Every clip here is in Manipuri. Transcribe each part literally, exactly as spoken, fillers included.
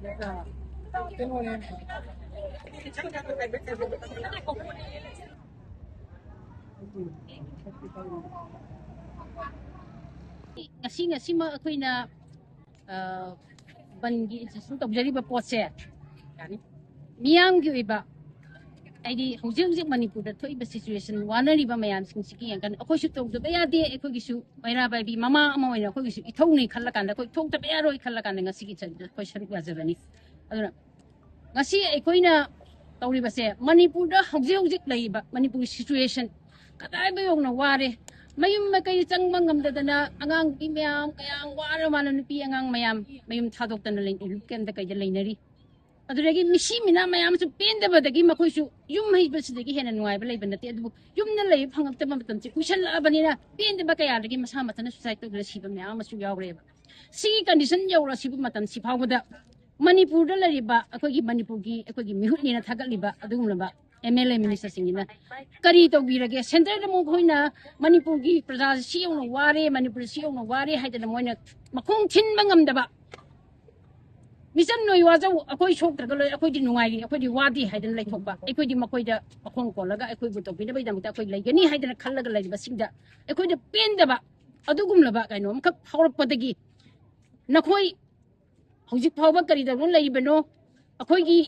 ꯉꯁꯤ ꯉꯁꯤꯃꯛ ꯑꯩꯈꯣꯏꯅ ꯕꯟꯒꯤ ꯏꯟꯁꯇ꯭ꯔꯛꯁꯟ ꯇꯧꯖꯔꯤꯕ ꯄꯣꯠꯁꯦ ꯃꯤꯌꯥꯝꯒꯤ ꯑꯣꯏꯕ, ꯍꯥꯏꯗꯤ ꯍꯧꯖꯤꯛ ꯍꯧꯖꯤꯛ ꯃꯅꯤꯄꯨꯔꯗ ꯊꯣꯛꯏꯕ ꯁꯤꯆꯨꯋꯦꯁꯟ, ꯋꯥꯅꯔꯤꯕ ꯃꯌꯥꯝꯁꯤꯡꯁꯤꯒꯤ ꯌꯦꯡꯀꯥꯟꯗ ꯑꯩꯈꯣꯏꯁꯨ ꯇꯧꯗꯕ ꯌꯥꯗꯦ꯫ ꯑꯩꯈꯣꯏꯒꯤꯁꯨ ꯃꯩꯔꯥ ꯄꯥꯏꯕꯤ ꯃꯃꯥ ꯑꯃ ꯑꯣꯏꯅ ꯑꯩꯈꯣꯏꯒꯤꯁꯨ ꯏꯊꯧꯅꯤ ꯈꯜꯂꯀꯥꯟꯗ, ꯑꯩꯈꯣꯏ ꯊꯣꯛꯇꯕ ꯌꯥꯔꯣꯏ ꯈꯜꯂꯀꯥꯟꯗ ꯉꯁꯤꯒꯤ ꯆꯠꯄꯗ ꯑꯩꯈꯣꯏ ꯁꯔꯨꯛ ꯌꯥꯖꯕꯅꯤ꯫ ꯑꯗꯨꯅ ꯉꯁꯤ ꯑꯩꯈꯣꯏꯅ ꯇꯧꯔꯤꯕꯁꯦ ꯃꯅꯤꯄꯨꯔꯗ ꯍꯧꯖꯤꯛ ꯍꯧꯖꯤꯛ ꯂꯩꯔꯤꯕ ꯃꯅꯤꯄꯨꯔꯒꯤ ꯁꯤꯆꯨꯋꯦꯁꯟ ꯀꯗꯥꯏꯕ ꯌꯧꯅ ꯋꯥꯔꯦ, ꯃꯌꯨꯝ ꯃꯀꯩ ꯆꯪꯕ ꯉꯝꯗꯗꯅ ꯑꯉꯥꯡ ꯅꯨꯄꯤ ꯃꯌꯥꯝ ꯀꯌꯥꯝ ꯋꯥꯔ ꯋꯥꯅ ꯅꯨꯄꯤ ꯑꯉꯥꯡ ꯃꯌꯥꯝ ꯃꯌꯨꯝ ꯊꯥꯗꯣꯛꯇꯅ ꯂꯩ, ꯀꯩꯝꯇ ꯀꯩꯗ ꯂꯩꯅꯔꯤ꯫ ꯑꯗꯨꯗꯒꯤ ꯃꯤꯁꯤ ꯃꯤꯅꯥ ꯃꯌꯥꯝꯁꯨ ꯄꯦꯟꯗꯕꯗꯒꯤ ꯃꯈꯣꯏꯁꯨ ꯌꯨꯝ ꯍꯩꯕꯁꯤꯗꯒꯤ ꯍꯦꯟꯅ ꯅꯨꯡꯉꯥꯏꯕ ꯂꯩꯕ ꯅꯠꯇꯦ꯫ ꯑꯗꯨꯕꯨ ꯌꯨꯝꯗ ꯂꯩꯕ ꯐꯪꯉꯛꯇꯕ ꯃꯇꯝꯁꯦ ꯀꯨꯏꯁꯜꯂꯛꯑꯕꯅꯤꯅ ꯄꯦꯟꯗꯕ ꯀꯌꯥꯗꯒꯤ ꯃꯁꯥ ꯃꯊꯟꯇ ꯁꯨꯁꯥꯏꯠ ꯇꯧꯗꯨꯅ ꯁꯤꯕ ꯃꯌꯥꯝ ꯑꯃꯁꯨ ꯌꯥꯎꯔꯦꯕ꯫ ꯁꯤꯒꯤ ꯀꯟꯗꯤꯁꯟ ꯌꯧꯔꯁꯤꯕ ꯃꯇꯝꯁꯤ ꯐꯥꯎꯕꯗ ꯃꯅꯤꯄꯨꯔꯗ ꯂꯩꯔꯤꯕ ꯑꯩꯈꯣꯏꯒꯤ ꯃꯅꯤꯄꯨꯔꯒꯤ ꯑꯩꯈꯣꯏꯒꯤ ꯃꯤꯍꯨꯠꯅꯦꯅ ꯊꯥꯒꯠꯂꯤꯕ ꯑꯗꯨꯒꯨꯝꯂꯕ ꯑꯦꯝ ꯑꯦꯜ ꯑꯦ ꯃꯤꯅꯤꯁꯇꯔꯁꯤꯡꯁꯤꯅ ꯀꯔꯤ ꯇꯧꯕꯤꯔꯒꯦ? ꯁꯦꯟꯇꯔꯗ ꯃꯈꯣꯏꯅ ꯃꯅꯤꯄꯨꯔꯒꯤ ꯄ꯭ꯔꯖꯥꯁꯤ ꯁꯤ ꯌꯧꯅ ꯋꯥꯔꯦ, ꯃꯅꯤꯄꯨꯔ ꯁꯤ ꯌꯧꯅ ꯋꯥꯔꯦ ꯍꯥꯏꯗꯅ ꯃꯣꯏꯅ ꯃꯈꯣꯡ ꯊꯤꯟꯕ ꯉꯝꯗꯕ, ꯃꯤꯆꯝ ꯅꯣꯏ ꯋꯥꯖꯧ, ꯑꯩꯈꯣꯏ ꯁꯣꯛꯇ꯭ꯔꯒ ꯂꯣꯏ, ꯑꯩꯈꯣꯏꯗꯤ ꯅꯨꯡꯉꯥꯏꯔꯤ, ꯑꯩꯈꯣꯏꯗꯤ ꯋꯥꯗꯦ ꯍꯥꯏꯗꯅ ꯂꯩꯊꯣꯛꯄ, ꯑꯩꯈꯣꯏꯗꯤ ꯃꯈꯣꯏꯗ ꯃꯈꯣꯡ ꯀꯣꯜꯂꯒ ꯑꯩꯈꯣꯏꯕꯨ ꯇꯧꯕꯤꯅꯕꯒꯤꯗꯃꯛꯇ ꯑꯩꯈꯣꯏ ꯂꯩꯒꯅꯤ ꯍꯥꯏꯗꯅ ꯈꯜꯂꯒ ꯂꯩꯔꯤꯕꯁꯤꯡꯗ ꯑꯩꯈꯣꯏꯗ ꯄꯦꯟꯗꯕ ꯑꯗꯨꯒꯨꯝꯂꯕ ꯀꯩꯅꯣ ꯑꯃꯈꯛ ꯐꯥꯎꯔꯛꯄꯗꯒꯤ ꯅꯈꯣꯏ ꯍꯧꯖꯤꯛ ꯐꯥꯎꯕ ꯀꯔꯤ ꯇꯧꯗꯨꯅ ꯂꯩꯔꯤꯕꯅꯣ? ꯑꯩꯈꯣꯏꯒꯤ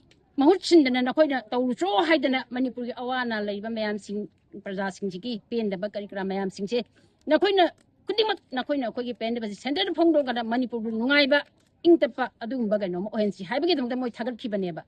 ꯃꯍꯨꯠ ꯁꯤꯟꯗꯅ ꯅꯈꯣꯏꯅ ꯇꯧꯔꯨꯆꯣ ꯍꯥꯏꯗꯅ ꯃꯅꯤꯄꯨꯔꯒꯤ ꯑꯋꯥ ꯑꯅꯥ ꯂꯩꯕ ꯃꯌꯥꯝꯁꯤꯡ, ꯄ꯭ꯔꯖꯥꯁꯤꯡꯁꯤꯒꯤ ꯄꯦꯟꯗꯕ ꯀꯔꯤ ꯀꯔꯥ ꯃꯌꯥꯝꯁꯤꯡꯁꯦ ꯅꯈꯣꯏꯅ ꯈꯨꯗꯤꯡꯃꯛ, ꯅꯈꯣꯏꯅ ꯑꯩꯈꯣꯏꯒꯤ ꯄꯦꯟꯗꯕꯁꯦ ꯁꯦꯟꯇꯔꯗ ꯐꯣꯡꯗꯣꯛꯑꯒ ꯃꯅꯤꯄꯨꯔꯕꯨ ꯅꯨꯡꯉꯥꯏꯕ, ꯏꯪ ꯇꯞꯄ ꯑꯗꯨꯒꯨꯝꯕ ꯀꯩꯅꯣꯝ ꯑꯣꯏꯍꯟꯁꯤ ꯍꯥꯏꯕꯒꯤꯗꯃꯛꯇ ꯃꯣꯏ ꯊꯥꯒꯠꯈꯤꯕꯅꯦꯕ꯫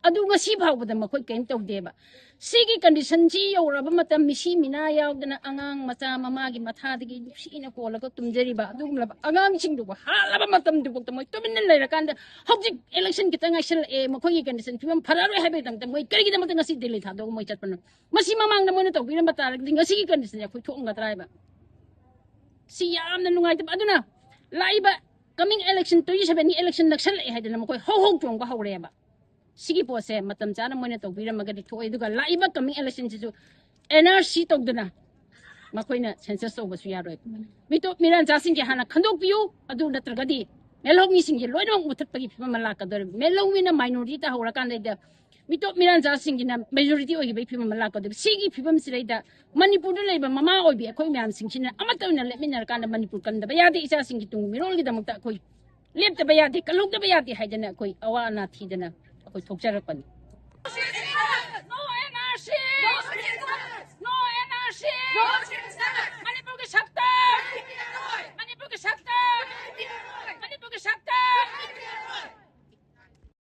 ꯑꯗꯨ ꯉꯁꯤ ꯐꯥꯎꯕꯗ ꯃꯈꯣꯏ ꯀꯔꯤꯝ ꯇꯧꯗꯦꯕ꯫ ꯁꯤꯒꯤ ꯀꯟꯗꯤꯁꯟꯁꯤ ꯌꯧꯔꯕ ꯃꯇꯝ, ꯃꯤꯁꯤ ꯃꯤꯅꯥ ꯌꯥꯎꯗꯅ ꯑꯉꯥꯡ ꯃꯆꯥ ꯃꯃꯥꯒꯤ ꯃꯊꯥꯗꯒꯤ ꯅꯨꯡꯁꯤꯅ ꯀꯣꯜꯂꯒ ꯇꯨꯝꯖꯔꯤꯕ ꯑꯗꯨꯒꯨꯝꯂꯕ ꯑꯉꯥꯡꯁꯤꯡꯗꯨꯕꯨ ꯍꯥꯠꯂꯕ ꯃꯇꯝꯗꯨꯐꯥꯎꯗ ꯃꯣꯏ ꯇꯨꯃꯤꯟꯅ ꯂꯩꯔꯀꯥꯟꯗ ꯍꯧꯖꯤꯛ ꯏꯂꯦꯛꯁꯟ ꯈꯤꯇꯪ ꯉꯥꯏꯁꯜꯂꯛꯑꯦ, ꯃꯈꯣꯏꯒꯤ ꯀꯟꯗꯤꯁꯟ ꯐꯤꯕꯝ ꯐꯔꯔꯣꯏ ꯍꯥꯏꯕꯒꯤꯗꯃꯛꯇ ꯃꯣꯏ ꯀꯔꯤꯒꯤꯗꯃꯛꯇ ꯉꯁꯤ ꯗꯤꯜꯂꯤ ꯊꯥꯗꯣꯛꯑꯒ ꯃꯣꯏ ꯆꯠꯄꯅꯣ? ꯃꯁꯤ ꯃꯃꯥꯡꯗ ꯃꯣꯏꯅ ꯇꯧꯕꯤꯔꯝꯕ ꯇꯥꯔꯒꯗꯤ ꯉꯁꯤꯒꯤ ꯀꯟꯗꯤꯁꯟꯁꯦ ꯑꯩꯈꯣꯏ ꯊꯣꯛꯑꯝꯒꯗ꯭ꯔꯥ ꯍꯥꯏꯕ? ꯁꯤ ꯌꯥꯝꯅ ꯅꯨꯡꯉꯥꯏꯇꯕ꯫ ꯑꯗꯨꯅ ꯂꯥꯛꯏꯕ coming election, twenty seven ꯒꯤ election ꯅꯛꯁꯜꯂꯛꯑꯦ ꯍꯥꯏꯗꯅ ꯃꯈꯣꯏ ꯍꯧ ꯍꯧ ꯆꯣꯡꯕ ꯍꯧꯔꯦꯕ꯫ ꯁꯤꯒꯤ ꯄꯣꯠꯁꯦ ꯃꯇꯝ ꯆꯥꯅ ꯃꯣꯏꯅ ꯇꯧꯕꯤꯔꯝꯃꯒꯗꯤ ꯊꯣꯛꯑꯦ꯫ ꯑꯗꯨꯒ ꯂꯥꯛꯏꯕ coming election ꯁꯤꯁꯨ N R C ꯇꯧꯗꯅ ꯃꯈꯣꯏꯅ census ꯇꯧꯕꯁꯨ ꯌꯥꯔꯣꯏ꯫ ꯃꯤꯇꯣꯞ ꯃꯤꯔꯥꯟꯆꯥꯁꯤꯡꯁꯦ ꯍꯥꯟꯅ ꯈꯟꯗꯣꯛꯄꯤꯌꯨ, ꯑꯗꯨ ꯅꯠꯇ꯭ꯔꯒꯗꯤ ꯃꯦꯜꯍꯧꯃꯤꯁꯤꯡꯁꯦ ꯂꯣꯏꯅꯃꯛ ꯃꯨꯊꯠꯄꯒꯤ ꯐꯤꯕꯝ ꯑꯃ ꯂꯥꯛꯀꯗꯧꯔꯤꯕ꯫ ꯃꯦꯜꯍꯧꯃꯤꯅ minority ꯇꯥꯍꯧꯔꯀꯥꯟꯗ ꯃꯤꯇꯣꯞ ꯃꯤꯔꯥꯟꯖꯥꯁꯤꯡꯒꯤꯅ majority ꯑꯣꯏꯈꯤꯕꯒꯤ ꯐꯤꯕꯝ ꯑꯃ ꯂꯥꯛꯀꯗꯧꯔꯤꯕ꯫ ꯁꯤꯒꯤ ꯐꯤꯕꯝꯁꯤꯗꯩꯗ ꯃꯅꯤꯄꯨꯔꯗ ꯂꯩꯕ ꯃꯃꯥ ꯑꯣꯏꯕꯤ ꯑꯩꯈꯣꯏ ꯃꯌꯥꯝꯁꯤꯡꯁꯤꯅ ꯑꯃꯠꯇ ꯑꯣꯏꯅ ꯂꯦꯞꯃꯤꯟꯅꯔꯀꯥꯟꯗ ꯃꯅꯤꯄꯨꯔ ꯀꯟꯗꯕ ꯌꯥꯗꯦ, ꯏꯆꯥꯁꯤꯡꯒꯤ ꯇꯨꯡꯒꯤ ꯃꯤꯔꯣꯜꯒꯤꯗꯃꯛꯇ ꯑꯩꯈꯣꯏ ꯂꯦꯞꯇꯕ ꯌꯥꯗꯦ, ꯀꯜꯍꯧꯗꯕ ꯌꯥꯗꯦ ꯍꯥꯏꯗꯅ ꯑꯩꯈꯣꯏ ꯑꯋꯥ ꯑꯅꯥ ꯊꯤꯗꯅ ꯑꯩꯈꯣꯏ ꯊꯣꯛꯆꯔꯛꯄꯅꯤ꯫ No N R C! No N R C!